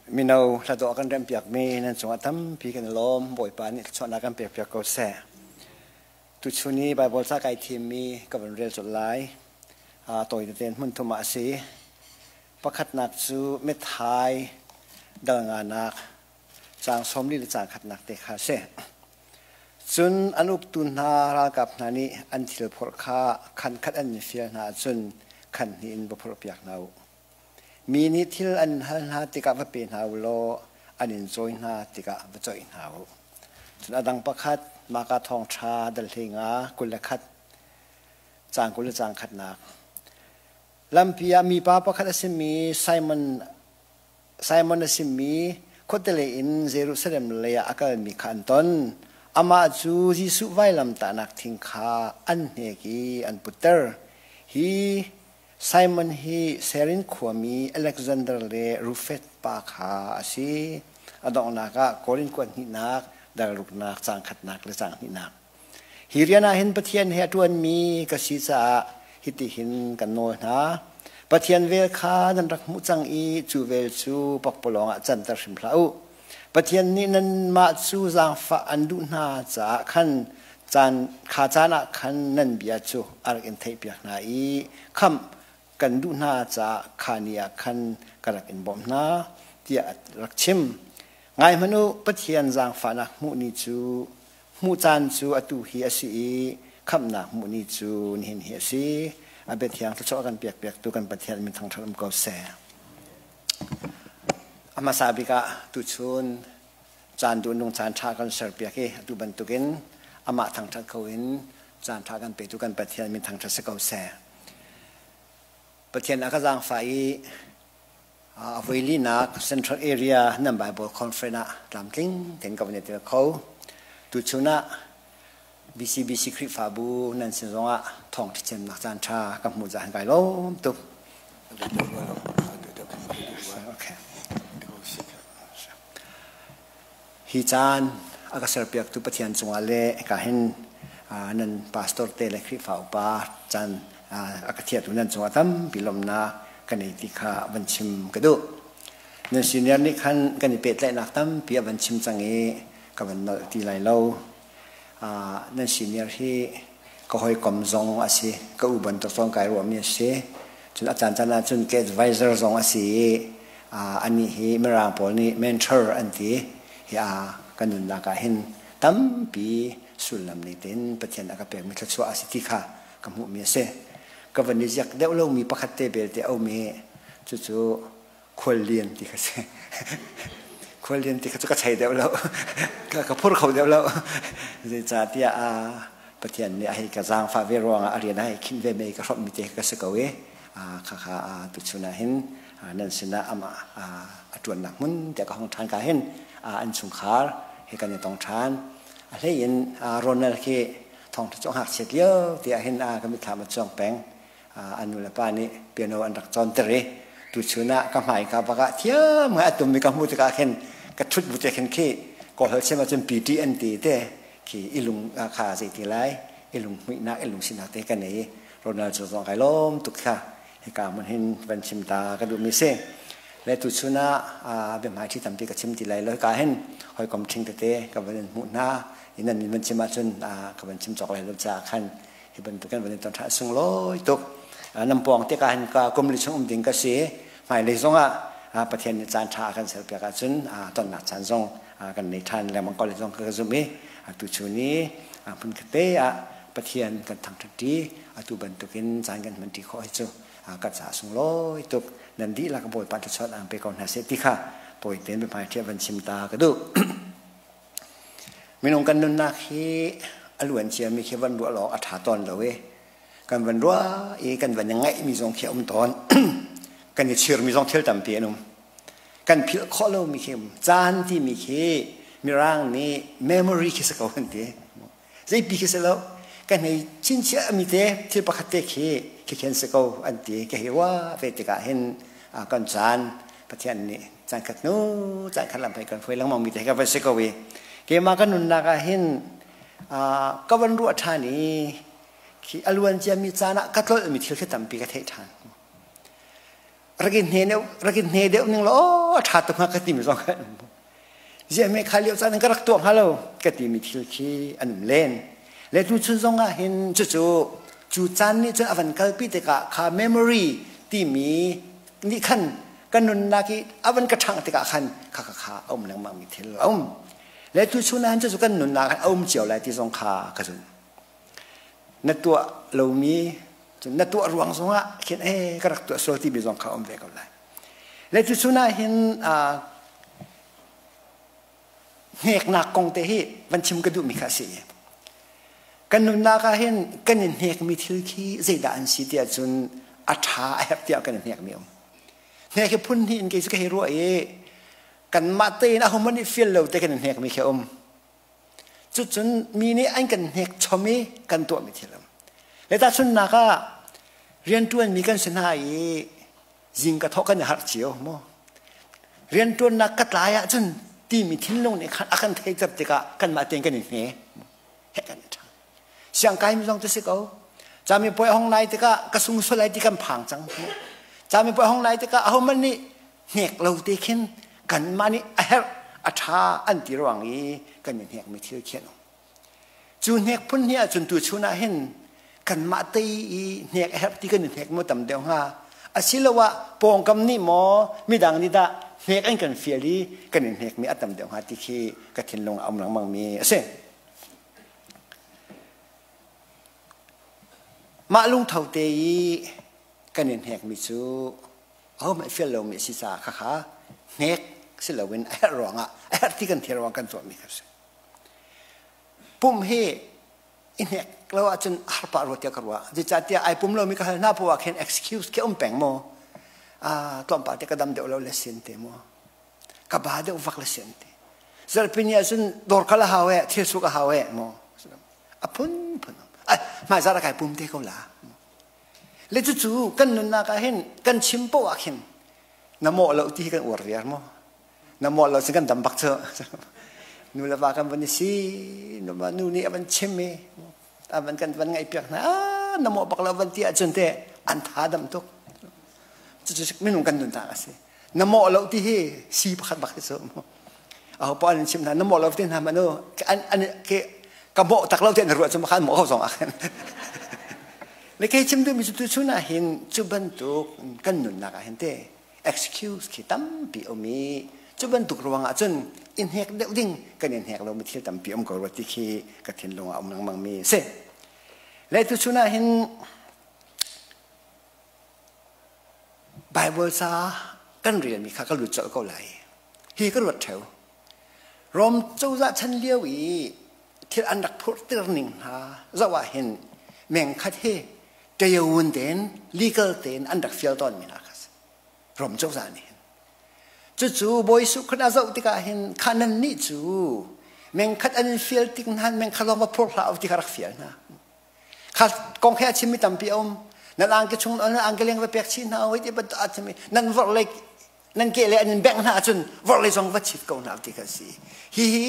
Mino hladawh kan remhpiakmi nan cungah tampi kan i lawm. Bawipa nih thluachuahnak kan pekpiak ko seh. Tuchun i Baibal ca kai thimmi ka van rel colh lai. Tawi tete hmun thum ah a si. Pakhatnak cu mithai dal nganak caang 40 le caang khatnak te kha a si. Cun an uktu hna ralkap hna nih an thil phorh kha khan khat an in fial hna ahcun khan hnih in va phorhpiak hna u. Mi nih thil an in hal hna tikah va pe hna u law an in cawi hna tikah va coih hna u. Cun a dang pakhat Maka thawngṭha dal 15 21 caang 20 le caang khatnak. Lampi ah mipa pakhat a simi Simon Simon a simi khuatelei in Jerusalem lei ah a kalmi kha an ton. Amah cu Jesuh vailamtahnak thing kha an hnek i an putter. Hi Simon hi Serin khuami Alexander le Rufet pa kha a si. A donghnak ah Korin kuat hnihnak, dal ruknak, caang khatnak le caang hnihnak. Hi rian ah hin Pathian he a ṭuanmi ka si caah hitihin kan nawl hna. Pathian vel kha nan rak hmuh cang i cu vel cu pakpalawng ah canter hrim hlah u. Pathian nih nanmah cu zaangfah an duh hna caah khan caan kha caan ah khan nan bia cu a rak in theihpiak hna i khamh kan duh hna caah kha ni ah khan ka rak in bawmh hna tiah a rak chim. Ngai hmanh u, Pathian zaangfahnak hmuh ni cu hmuh caan cu atu hi a si i khamhnak hmuh ni cu nihin hi a si. A biathiang thluachuah kan piakpiaktu kan Pathian min thangṭhat um ko seh. A hmasa bik ah tuchun caan duhnung caan ṭha kan serpiak i atu bantukin amah thangṭhat kho in caan ṭha kan petu kan Pathian min thangṭhat si ko seh. Pathian a ka zaangfah i a voilinak Central Area nan Bible Conference ah tlamtling tein ka van i tel kho. Tuchun ah BCBC Khrihfabu nan sin zongah thawng ṭhithiamnak caan ṭha ka hmuh caah kai lawm tuk. Okay. Hi caan a ka serpiaktu Pathian cungah le ka hin nan pastor te le Khrihfa upa caan a ka thiatu nan cungah tampi lawmnak ka nei ti kha van chim ka duh. Nan senior nih khan kan i pehtlaihnak tampi a van chim cang i ka van nolh ti lai lo. Nan senior hi ka hawikom zong a si, ka u bantuk zong kai ruahmi a si. Cun a caancaan ahcun ka advisor zong a si i anih hi Mirang pawl nih mentor an ti. Hi kan nunnak ah hin tampi sullam nih tin Pathian a ka pekmi thluachuah a si ti kha ka hmuhmi a si. Ka van i ziak deuh lomi pakhat te belte a um i cucu khuallian ti kha si. Khuallian ti kha cu ka chei deuh lo. Ka phur kho deuh lo. Zeicahtiah Pathian nih a hei ka zaangfah ve ruangah a rian a hei khinh ve mei ka hrawmhmi te ka si ko i khakha tuchun ah hin nan sinah amah a ṭuannak hmun tiah ka hong ṭhan ka hin an chungkhar he kan i tong ṭhan. A hlei in Ronald khi thawngṭha cu a ngakchiat lio tiah hin ka mitthlam a cuang peng. An nu le pa nih piano an rak cawnter i tuchun ah ka hmai ka bak ah thiam ngai a tummi ka hmuh tikah khin ka ṭhut bu te khin khi kawl holh chim ahcun PT an ti te khi i lung kha zei ti lai i lung hmuihnak i lung sinak te ka nei. Ronald cu zong kai lawm tuk kha hika mun hin van chim ta ka duhmi si le tuchun ah biahmai ṭhi tampi ka chim ti lai lo. Hika hin hawikom ṭhing tete ka van in hmuh hna i nan min van chim ahcun ka van chim cawk lai lo caah khan hi bantuk kan van in ton ṭha sunglawi tuk. Nan pawng tikah hin ka kum li chung um ding ka si. Hmailei zongah Pathian nih caan ṭha a kan serpiak ahcun tonnak caan zong kan nei ṭhan lengmang ko lai zong ka zumh i tuchun i hmun khatte ah Pathian kan thangṭhat ṭi atu bantukin caan kan hman ṭi khawh hi cu ka ca sunglawi tuk. Nan dihlak Bawipa thluachuah ang pe ko hna seh ti kha tawi tein biahmai ṭhiah van chim ta ka duh. Minung kan nunnak hi a luan ciami khi van ruah lawng a ṭha tawn lo i kan van ruah i kan van i ngaihmi zong khi a um tawn. Kan i chirmi zong thil tampi an um. Kan philh khawh lomi khi um. Caan timi khi Mirang nih memory khi si ko an ti. Zeipi khi si lo. Kan hei chinchiahmi te thil pakhat te khi khi khin si ko an ti. Ka hei ruah ve tikah hin kan caan Pathian nih caan khat hnu caan khat lam kan hruai lengmang mi te ka van si ko i keimah kan nunnak ah hin ka van ruah ṭhan i khi a luan ciami caan ah ka tlolhmi thil khi tampi ka theih ṭhan. Rak in hne deuh rak in hne deuh ning law a ṭha tuk hnga ka timi zong kha an um. Ziah me kha lio caan ka rak tuah hnga lo ka timi thil khi an um len. Le tu chun zong ah hin cucu cu caan nih cun a van kalpi tikah kha memory timi nih khan kan nunnak i a van ka ṭhangh tikah khan kha kha kha a um lengmang mi thil a um. Le tu chun ah hin cucu kan nunnak a um cio lai ti zong kha ka zumh. Na tuah lomi na tuah ruang zongah khin eh ka rak tuah sual timi zong kha um ve ko lai. Le tu chun ah hin hneknak kong te hi van chim ka duhmi kha a si. Kan nunnak ah hin kan i hnekmi thil khi zeidah an si tiah cun a ṭha a herh tiah kan i hnekmi um. Hnek hi phun hnih in kei cu ka hei ruah i kanmah tein ahohmanh nih fial lo te kan i hnekmi khi a um. Cucun mi nih an kan hnek chom i kan tuahmi thil um. Le tahchunhnak ah rianṭuanmi kan si hna i zing ka thawh kan i harh cio maw? Rianṭuannak ka tlai ahcun timi thinlung nih khan a kan theiter tikah kanmah tein kan i hne. Heh kan i ṭha. Siangkai mi zong cu si ko. Cami puai hong lai tikah ka sung sual lai ti kan phang cang. Cami puai hong lai tikah ahohmanh nih hnek lo te khin kanmah nih a herh a ṭha an ti ruang i kan i hnekmi thil khi an um. Cu hnek phun hnih ahcun tu chun ah hin kanmah te i hnek a herh ti kan i hnek maw tam deuh hnga asiloah pawngkam nih maw midang nih dah hnek an kan fial i kan i hnekmi a tam deuh hnga ti khi ka thinlung a um lengmang mi a si. Mah lungtho te i kan i hnekmi cu ahohmanh fial lomi a si caah khakha hnek si loin a herh ruangah a herh ti kan thil ruang kan tuahmi kha a si. Pum hi i hnek lo ahcun har pah rua tiah ka ruah. Zeicahtiah ai pum lomi ka hal hna poah khin excuse khi um peng maw? Ah, tlawmpal te ka dam deuh lo le sin te maw? Ka ba deuh vak le sin te. Zarhpini ahcun dawr kal a hau e, thil suk a hau e maw? A phunphun. Ai, hmaizarh ah kai pum te ko la. Le cucu kan nunnak ah hin kan chim poah ah khin na mawh lo ti hi kan uar viar maw? Na mawh lo cun kan dam bak cu. Nu le va kan van i si, nu nih a van chim i a van kan van ngaih piak hna, na mawh bak lo van ti ahcun te an tha dam tuk. Cucu minung kan nunnak a si. Na mawh lo ti hi si pakhat bak hi cu. Aho paoh an chim hna, na mawh lo ti hna manu an an ke ka mawh tak lo ti an ruah cu khan mawh ko zong ah khin. Le kei chim duhmi cu tu chun ah hin cu bantuk kan nunnak ah hin te excuse khi tampi um i cu bantuk ruang ah cun i hnek deuh ding kan i hnek lomi thil tampi um ko rua ti khi ka thinlung ah um lengmang mi a si. Le tu chun ah hin Bible ca kan relmi kha ka lut colh ko lai. Hi ka ruat theo. Rom cozah chan lio i thil an rak phurhter ning hna zoh ah hin meng khat hi tayawun tein legal tein an rak fial tawn mi hna kha si. Rom cozah nih hin. Cucu Bawi Jesuh Khrih a zoh tikah hin kha nan nih cu meng khat an in fial tik hna meng khat lawng va phur hlah u ti kha rak fial hna. Kha kong he a chimmi tampi a um. Nan angki chung nan angki leng va pek chih hna oi ti bantuk a chimi nan vorh le nan ke le an in bengh hna ahcun vorh le zong va chit ko hna ti kha si. Hi hi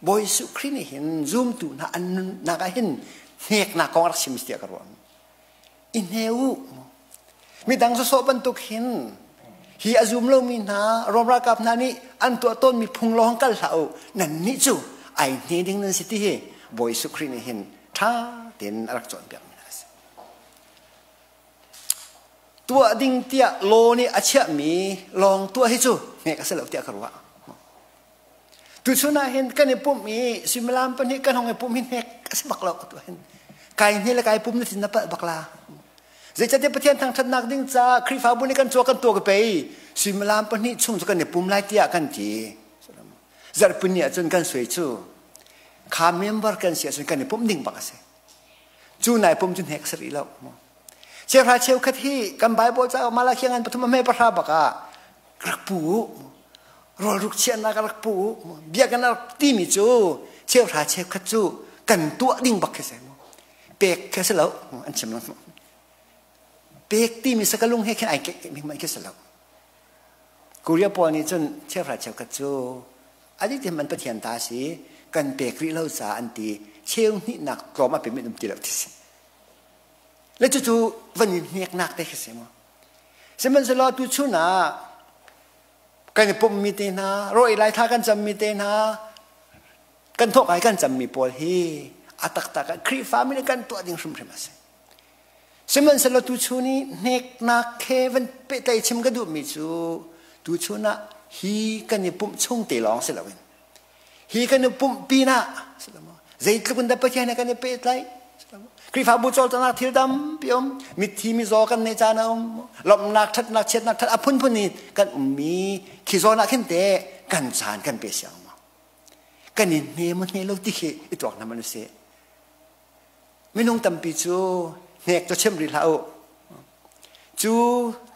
Bawi Jesuh Khrih nih hin zumtu hna an nunnak ah hin hneknak kong a rak chim tiah ka ruah. I hne u. Midang sawsawh bantuk hin hi a zum lomi hna Rom ralkap hna nih an tuah tawnmi phung lawng kal hlah u. Nannih cu ai hne ding nan si ti hi Bawi Jesuh Khrih nih hin ṭha tein a rak cawnpiakmi hna a si. Tuah ding tiah law nih a chiahmi lawng tuah hi cu hnek a si lo tiah ka ruah. Tuchun ah hin kan i pumh i suimilam pahnih kan hong i pumh hi hnek a si bak lo tu hin. Kai hne le kai pum na thin na palh bak la. Zeicahtiah Pathian thangṭhatnak ding ca Khrihfabu nih kan cua kan tuah ka pei suimilam pahnih chung cu kan i pum lai tiah kan ti. Zarhpini ahcun kan suai cu kha member kan si ahcun kan i pumh ding bak a si. Cu nai pum cu hnek a si rih lo. Cheuhra cheukhat hi kan Bible caah Malachi ngan pathum a hme pahra bak ah rak pu u rawlruk chiahnak rak pu u bia kan rak timi cu cheuhra cheukhat cu kan tuah ding bak khi si pek khi si lo an chim lo pek timi sakalung he khin ai kek mi man khi si lo Korea pawl nih cun cheuhra cheukhat cu adi ti man Pathian ta si kan pek rih lo ca an ti cheu hnihnak tlawm a pe mi um ti lo ti si le cucu van in hneknak te khi si mu. Sihmanhsehlaw tu chun ah kan i pumhmi te hna, rawi lai thla kan cammi te hna, kan thawk ai kan cammi pawl hi a taktak ah Khrihfami nih kan tuah ding hrimhrim a si. Sihmanhsehlaw tuchun i hneknak he van pehtlaih chim ka duhmi cu tuchun ah hi kan i pumh chung te lawng si loin hi kan i pumh pinah zeitluk in dah Pathian he kan i pehtlaih. Khrihfabu cawlcanghnak thil tampi um, mitthi mizaw kan neih caan a um, lawmhnak, ṭhatnak, chiatnak, ṭhat a phunphun in kan ummi khi zawn ah khin te kan caan kan pe siang maw? Kan i hne maw hne lo ti khi i tuak hna man usih. Minung tampi cu hnek cu chim rih hlah u. Cu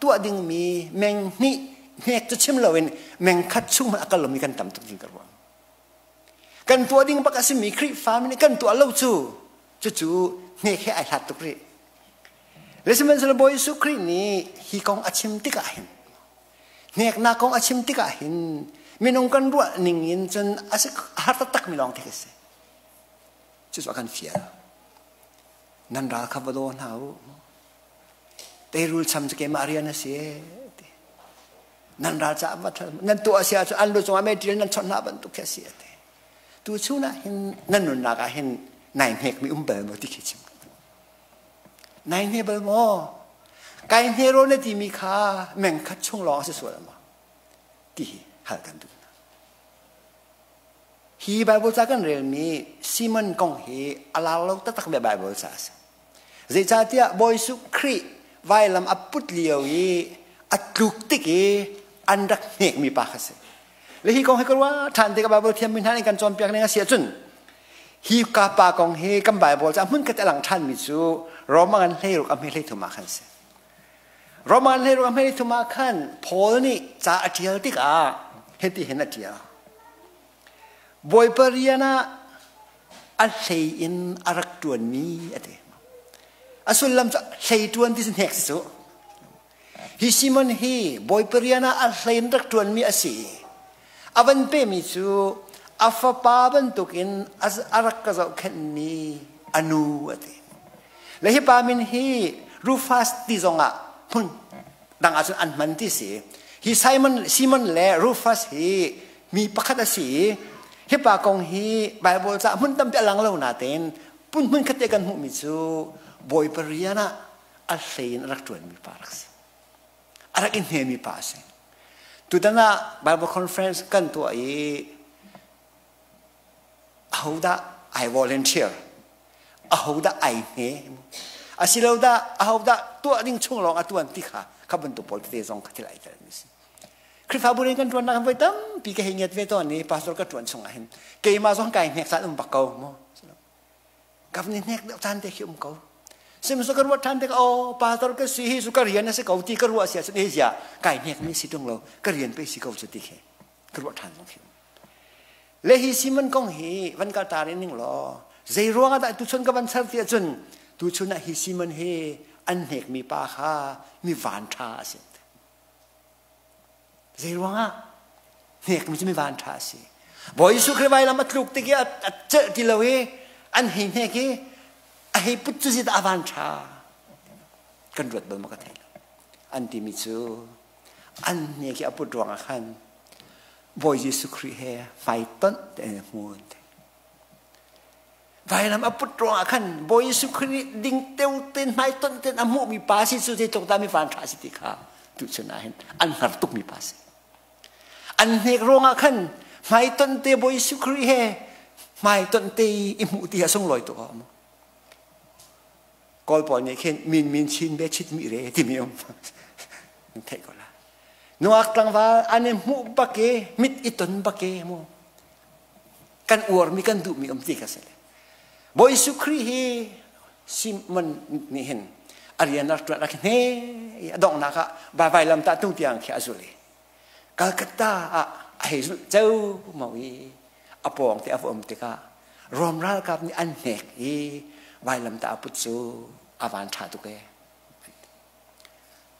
tuah dingmi meng hnih hnek cu chim loin meng khat chung hmanh a kal lomi kan tam tuk ding ka ruah. Kan tuah ding bak a simi Khrihfami nih kan tuah lo cu cucu hnek he ai hlat tuk rih. Le sihmanhsehlaw Bawi Jesuh Khrih nih hi kong a chim tikah hin hneknak kong a chim tikah hin minung kan ruah ning in cun a si har taktak mi lawng te khi si. Cucu a kan fial. Nan ral kha va daw hna u. Teirul cham cu keimah rian a si ti. Nan ral caah va thal nan tuah a si ahcun an lu cungah meiṭil nan chawnh hna bantuk khi a si a ti. Tu chun ah hin nan nunnak ah hin nai hnekmi um bal maw ti khi chim. Nai hne bal maw? Kai hne rawl na timi kha meng khat chung lawng a si sual maw? Ti hi hal kan duh. Hi Bible ca kan relmi Simon kong hi a lar lo taktakmi Bible ca a si. Zeicahtiah Bawi Jesuh Khrih vailam a put lio i a tluk tik i an rak hnekmi pa kha si. Le hi kong hi ka ruah ṭhan tikah Bible thiammi hna nih kan cawnpiak ning a si ahcun hi ka pa kong hi kan Bible ca hmun khat a lang ṭhanmi cu Roma ngan 16 a hme 13 ah khan si. Roma ngan 16 a hme 13 ah khan Paul nih ca a ṭial tikah hiti hin a ṭial. Bawipa rian ah a hlei in a rak ṭuanmi a ti. A sullam cu hlei ṭuan ti cu hnek si cu. Hi Simon hi Bawipa rian ah a hlei in rak ṭuanmi a si. A van pemi cu a fapa bantukin a rak ka zohkhenhmi a nu a ti. Le hi pa min hi Rufus ti zongah hmun dang ahcun an hman ti si. Hi Simon, Simon le Rufus hi mi pakhat a si i hi pa kong hi Bible ca hmun tampi a lang lo natein pun hmun khat te kan hmuhmi cu Bawipa rian ah a hlei in a rak ṭuanmi pa rak si. A rak i hnemi pa a si. Tutan ah Bible conference kan tuah i ahodah ai volunteer ahodah ai hne asilo dah ahodah tuah ding chung lawng a tuan ti kha kha bantuk pawl tete zong kha thil ai tel mi si. Khrihfabu rian kan ṭuannak voi tampi ka hei ngiat ve tawn i pastor ka ṭuan chungah hin keimah zong kai hnek caan um bak ko mu. Ka ni hnek deuh caan te khi um ko. Sihmanhsehlaw ka ruat ṭhan tikah aw pastor ka si hi cu ka rian a si ko ti ka ruah si ahcun eh ziah kai hnek mi si ṭung lo ka rian pei si ko cu ti khi ka ruah ṭhan zong khi. Le hi Simon kong hi van ka tar in ning law zei ruangah dah tuchun ka van char ti ahcun tuchun ah hi Simon hi an hnekmi pa kha mi van ṭha a si. Zei ruangah hnekmi cu mi van ṭha a si. Bawi Jesuh Khrih vailam a tluk tik i a celh ti lo i an hei hnek i a hei put cu zit a van ṭha. Kan ruat bal ma ka thei lo. An timi cu an hnek i a put ruangah khan Bawi Jesuh Khrih he hmaitonh tein hmun. Vailam a put ruangah khan Bawi Jesuh Khrih nih ding teu ten hmaitonh ten a hmuhmi pa si cu zeitluk dah mi van ṭha si ti kha tuchun ah hin an hngar tukmi pa si. An hnek ruangah khan hmaitonh te Bawi Jesuh Khrih he hmaitonh te i hmuh ti a sunglawi tuk a um. Kawl pawl nih khin min min chin be chit mi re timi um. Theih ko la. Nungak tlangval an i hmuh bak i mit i ton bak i mu kan uarmi kan duhmi um ti kha si. Bawi Jesuh Khrih hi Simon nih hin a rian a rak hne i a donghnak ah vailam tah tung tiang khi a zul i Calcutta ah a hei zulh ceu mo i a pawng te a va um tikah Rom ralkap nih an hnek i vailam tah a put cu a van ṭha tuk ee.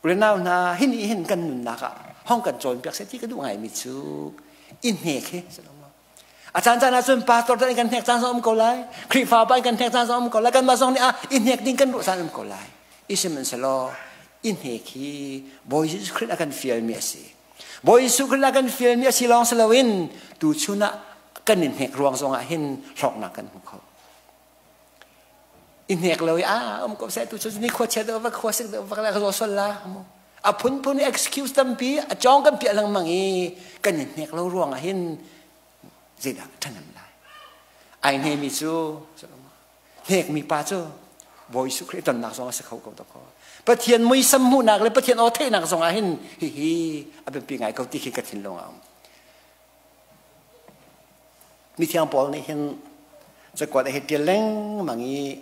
Unau hna hi nih hin kan nunnak ah hong kan cawnpiak seh ti ka duh ngaimi cu i hnek hi a caan caan ahcun pastor in kan hnek caan zong um ko lai Khrihfa pa in kan hnek caan zong um ko lai kanmah zong nih ah i hnek ding kan ruah caan um ko lai i sihmanhsehlaw. I hnek hi Bawi Jesuh Khrih a kan fialmi a si. Bawi Jesuh Khrih a kan fialmi a si lawng si loin tuchun ah kan i hnek ruang zong ah hin hlawknak kan hmu kho. I hnek lo i a um ko seh tu cu ni khua chia deuh va khua sik deuh va la ka zaw sol la a phunphun excuse tampi a cawng kan piah lengmang i kan i hnek lo ruang ah hin zeidah ṭhahnem lai. Ai hnemi cu hnekmi pa cu Bawi Jesuh Khrih tonnak zong a si kho ko dakaw. Pathian muisam hmuhnak le Pathian aw theihnak zong ah hin hihi a biapi ngai ko ti khi ka thinlung a um. Mithiang Paul nih hin cakuat a hei ṭial lengmang i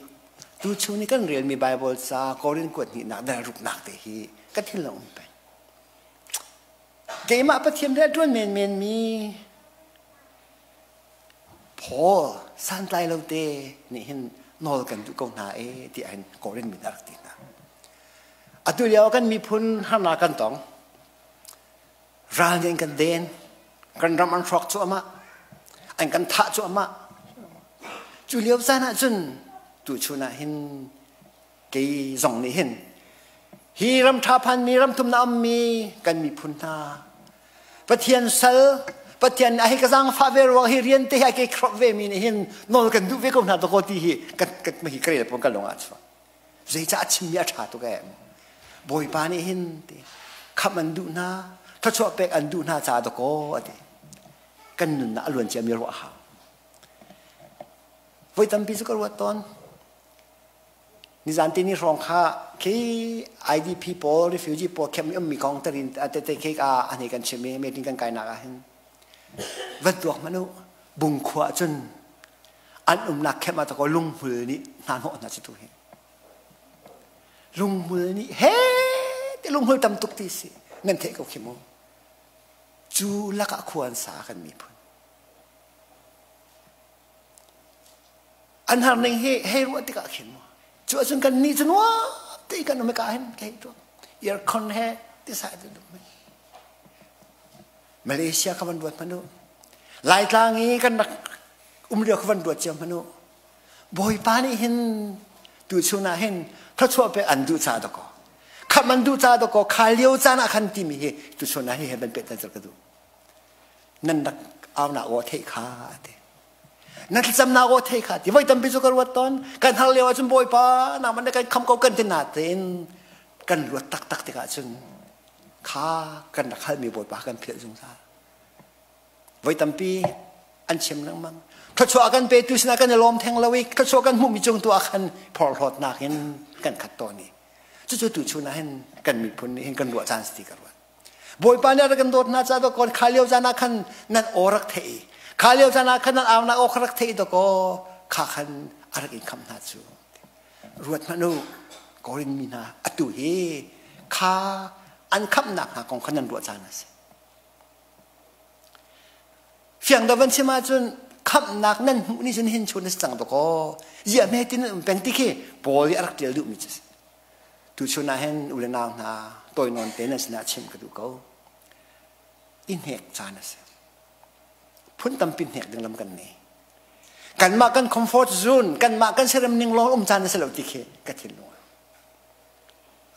tuchung ni kan relmi Bible ca Korin kuat hnihnak dal ruknak te hi ka thinlung um peng. Keimah Pathian rian ṭuan menmen mi Paul santlai lo te nih hin nawl kan duh ko hna e tiah hin Korin min a rak ti hna. Atu lio kan miphun harnak kan tong. Ral nih an kan den. Kan ram an hrawk cuahmah. An kan thah cuahmah. Cu lio caan ah cun tuchun ah hin kei zong nih hin hi ram ṭha phanmi ram thum na ummi kan miphun hna Pathian sal Pathian a hei ka zaangfah ve ruang hi rian te hi a ke khrop ve mi nih hin nawl kan duh ve ko hna dakaw ti hi kan kan hi ka rel pon kan lung ah chuak zeicah a chimmi a ṭha tuk ee Bawipa nih hin ti khamh an duh hna thluachuah pek an duh hna ca dakaw ati kan nunnak a luan ciami ruah hau voi tampi cu ka ruat tawn Nizan tini hrawng kha khi IDP pawl refugee pawl camp i ummi kong tarin tete khi ka ani kan chim i meeting kan kainak ah hin van tuak hmanh u bungkhua cun an umnak camp ah tako lunghmul nih hna hnawh hna cu tu hi lunghmul nih he ti lunghmul tam tuk ti si nan theih ko khi mu cu lakah khua an sa kan miphun An har ning hi hei ruah tikah khin mu. Cu ahcun kan nih cu nuam te kan um ka hin kei tu aircon he tisai tu dum. Malaysia ka van ruat hmanu. Laitlang i kan rak um lio ka van ruat cio hmanu. Bawipa nih hin tu chun ah hin thluachuah pe an duh ca dakaw. Kham an duh ca dakaw kha lio caan ah khan timi hi tu chun ah hi he ban peh tan ka duh. Nan rak au nak aw theih kha ati. Na thlacamnak aw thei kha ti voi tampi cu ka ruat tawn kan har lio ahcun Bawipa nangmah nih kan kham ko kan ti natein kan ruat taktak tikah cun kha kan rak halmi Bawipa kan philh zungzal voi tampi an chim lengmang thluachuah kan petu sinah kan i lawm theng lo i thluachuah kan hmuhmi cung tu ah khan phorhlawtnak in kan khat tawn i cucu tu chun ah hin kan miphun nih hin kan ruah caan si ti ka ruat Bawipa nih a rak kan dawt hna ca dawkaw kha lio caan ah khan nan aw rak theih i kha lio caan ah khan nan aunak aw kha rak theih dawkaw kha khan a rak in khamh hna cu ruat hmanh u Korin mi hna atu hi kha an khamhnak hna kong kha nan ruah caan a si fiang do van chim ahcun khamhnak nan hmuh ni cun hin chun a si cang dawkaw ziah hme tin um peng ti khi Paul i a rak ṭial duhmi cu si Tuchun ah hin u le nau hna tawinawn te nan sinah chim ka duh ko. I hnek caan a si. Phun tampi hnek ding lam kan nei. Kanmah kan comfort zone, kanmah kan serem ning lawng um caan a si lo ti khi ka thinlung.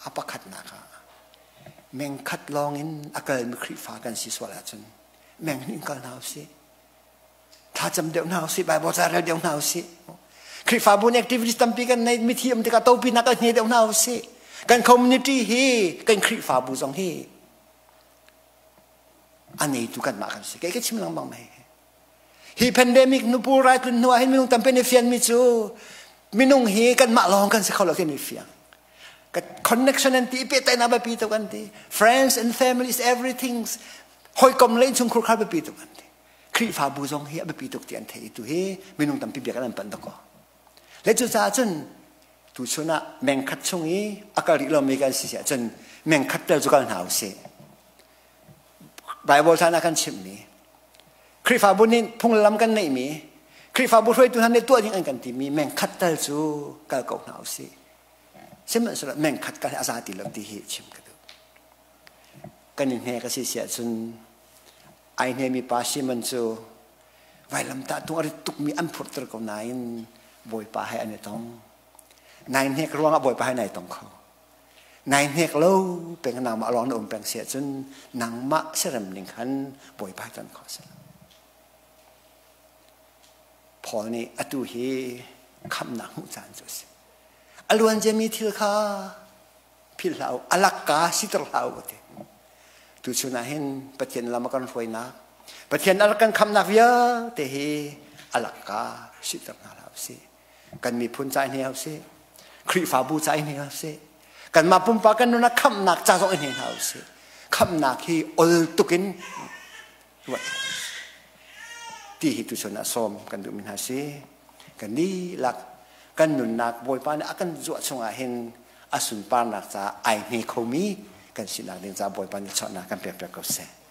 A pakhatnak ah meng khat lawng in a kalmi Khrihfa kan si sual ahcun meng in kal hna usih. Thlacam deuh hna usih, Bible ca rel deuh hna usih. Khrihfabu nih activities tampi kan nei, mithi um tikah topi nak kan hne deuh hna usih. Kan community hi, kan Khrihfabu zong hi a neitu kanmah kan si. Kei ka chim lengmang mei. Hi pandemic nupu rai tlun hnu ah hin minung tampi nih fian mi cu minung hi kanmah lawng kan si kho lo ti ni fiang. Connection an ti, pehtlaihnak biapi tuk an ti. Friends and families, everything. Hawikom le innchungkhur kha biapi tuk an ti. Khrihfabu zong hi a biapi tuk ti an theih i tu hi minung tampi biak an panh dakaw. Le cucaah cun tuchun ah meng khat chung i a kal rih lomi kan si ahcun meng khat tel cu kal hna usih. Bible hlan ah kan chimhmi Khrihfabu nih phunglam kan neihmi Khrihfabu hruaitu hna nih tuah ding an kan timi meng khat tel cu kal ko hna usih. Sihmanhsehlaw meng khat kal hi a za ti lo ti hi chim ka duh. Kan i hnek a si si ahcun Ai hnemi pa Simon cu vailamtah tung a rit tukmi an phurhter ko nain Bawipa he an i tong. Nai hnek ruangah Bawipa he nai tong kho. Nai hnek lo peng nangmah lawng na um peng si ahcun nangmah serem ning khan Bawipa ton kho si. Paul nih atu hi khamnak hmuh caan cu a si. A luan ciami thil kha philh hlah u, a lakka siter hlah u ti. Tuchun ah hin Pathian lam a kan hruainak, Pathian a rak kan khamnak vialte hi a lakka siter hna hlah u sih. Kan miphun ca in hei hau sih, Khrihfabu ca in hei hau sih, kanmah pumpak kan nun ah khamnak ca zong in hei hau sih. Khamnak hi ol tuk in ruat ti hi tuchun ah sawm kan duhmi hna si. Kan dihlak kan nunnak Bawipa nih a kan zuah chungah hin a sunparnak caah ai hne khomi kan sinak ding caah Bawipa nih chuahnak kan pek piak ko seh.